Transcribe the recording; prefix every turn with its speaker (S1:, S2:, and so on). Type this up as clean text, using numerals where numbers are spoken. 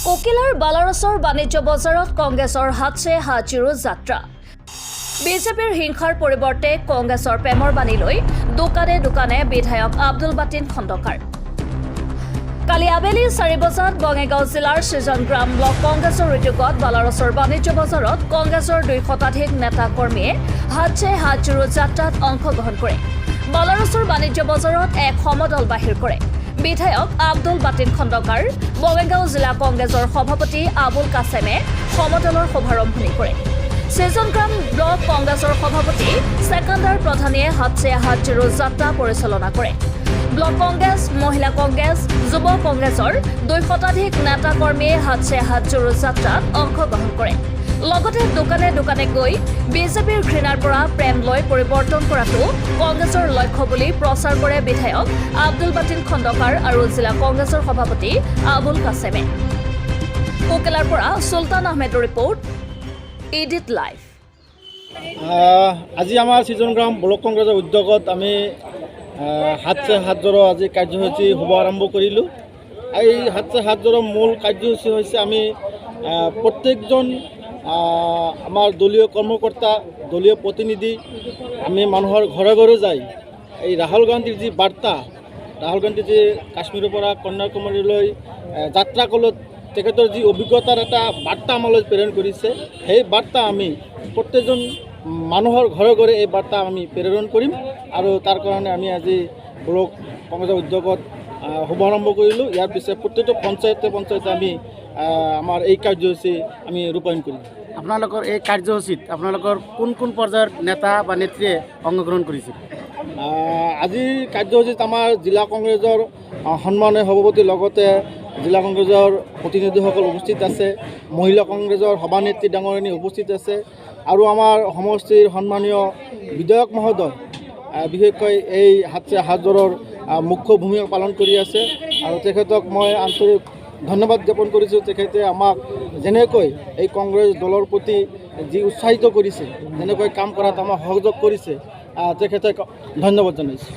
S1: কোকিলাৰ বালাৰছৰ বাণিজ্য বজাৰত কংগ্ৰেছৰ হাত চে হাত জোৰো যাত্ৰা। বিজেপিৰ হিংসাৰ পৰিৱৰ্তে কংগ্ৰেছৰ প্ৰেমৰ বাণী লৈ দোকানে দোকানে বিধায়ক আব্দুল বাতিন খন্দকাৰ। কালি আবেলি 4 বজাত বঙাইগাঁও জিলাৰ সৃজনগ্ৰাম ব্লক কংগ্ৰেছৰ উদ্যোগত বালাৰছৰ বাণিজ্য বজাৰত কংগ্ৰেছৰ 2 শতাধিক নেতা কৰ্মীয়ে হাত চে হাত জোৰো যাত্ৰাত অংশগ্ৰহণ কৰে। বালাৰছৰ বাণিজ্য বজাৰত এক সমদল বাহিৰ কৰে। বিধায়ক আব্দুল বাতিন খন্দকাৰ, বঙাইগাঁও জিলা কংগ্ৰেছৰ সভাপতি আবুল কাছেমে সমদলৰ শুভাৰম্ভণি কৰে। সৃজনগ্ৰাম ব্লক কংগ্ৰেছৰ সভাপতি ছেকান্দাৰ প্ৰধানীয়ে হাত চে হাত জোৰো যাত্ৰা পৰিচালনা কৰে। ব্লক কংগ্ৰেছ, মহিলা কংগ্ৰেছ, যুৱ কংগ্ৰেছৰ 2 শতাধিক নেতা কৰ্মীয়ে হাত চে হাত জোৰো যাত্ৰাত অংশগ্ৰহণ কৰে। লগতে দোকানে দোকানে গৈ বিজেপিৰ ঘৃণাৰ পৰা প্ৰেম লৈ পৰিৱৰ্তন কৰাটো কংগ্ৰেছৰ লক্ষ্য বুলি প্ৰচাৰ কৰে বিধায়ক আব্দুল বাতিন খন্দকাৰ আৰু জিলা কংগ্ৰেছৰ সভাপতি আবুল কাছেমে। কোকেলাৰ পৰা চুলতান আহমেদৰ ৰিপৰ্ট, ইডিট লাইভ।
S2: আজি আমাৰ সৃজনগ্ৰাম ব্লক কংগ্ৰেছৰ উদ্যোগত আমি হাত চে হাত জোৰো আজি কাৰ্যসূচী শুভ আৰম্ভ কৰিলোঁ। এই হাত চে হাত জোৰৰ মূল কাৰ্যসূচী হৈছে আমি প্ৰত্যেকজন আমাৰ দলীয় কৰ্মকৰ্তা, দলীয় প্ৰতিনিধি আমি মানুহৰ ঘৰে ঘৰে যাই এই ৰাহুল গান্ধীৰ যি বাৰ্তা, ৰাহুল গান্ধী যে কাশ্মীৰৰ পৰা কন্যাকুমাৰীলৈ যাত্ৰা কালত তেখেতৰ যি অভিজ্ঞতাৰ এটা বাৰ্তা আমালৈ প্ৰেৰণ কৰিছে, সেই বাৰ্তা আমি প্ৰত্যেকজন মানুহৰ ঘৰে ঘৰে এই বাৰ্তা আমি প্ৰেৰণ কৰিম আৰু তাৰ কাৰণে আমি আজি ব্লক কংগ্ৰেছৰ উদ্যোগত শুভাৰম্ভ কৰিলোঁ। ইয়াৰ পিছে প্ৰত্যেকটো পঞ্চায়তে পঞ্চায়তে আমি আমাৰ এই কাৰ্যসূচী আমি ৰূপায়ণ কৰিম।
S3: আপোনালোকৰ এই কাৰ্যসূচীত আপোনালোকৰ কোন কোন পৰ্যায়ৰ নেতা বা নেত্ৰীয়ে অংশগ্ৰহণ কৰিছিল?
S2: আজিৰ কাৰ্যসূচীত আমাৰ জিলা কংগ্ৰেছৰ সন্মানীয় সভাপতিৰ লগতে জিলা কংগ্ৰেছৰ প্ৰতিনিধিসকল উপস্থিত আছে, মহিলা কংগ্ৰেছৰ সভানেত্ৰী ডাঙৰীয়ানী উপস্থিত আছে আৰু আমাৰ সমষ্টিৰ সন্মানীয় বিধায়ক মহোদয় বিশেষকৈ এই হাত চে হাত জোৰৰ মুখ্য ভূমিকা পালন কৰি আছে আৰু তেখেতক মই আন্তৰিক ধন্যবাদ জ্ঞাপন কৰিছোঁ। তেখেতে আমাক যেনেকৈ এই কংগ্ৰেছ দলৰ প্ৰতি যি উৎসাহিত কৰিছে, যেনেকৈ কাম কৰাত আমাক সহযোগ কৰিছে, তেখেতক ধন্যবাদ জনাইছোঁ।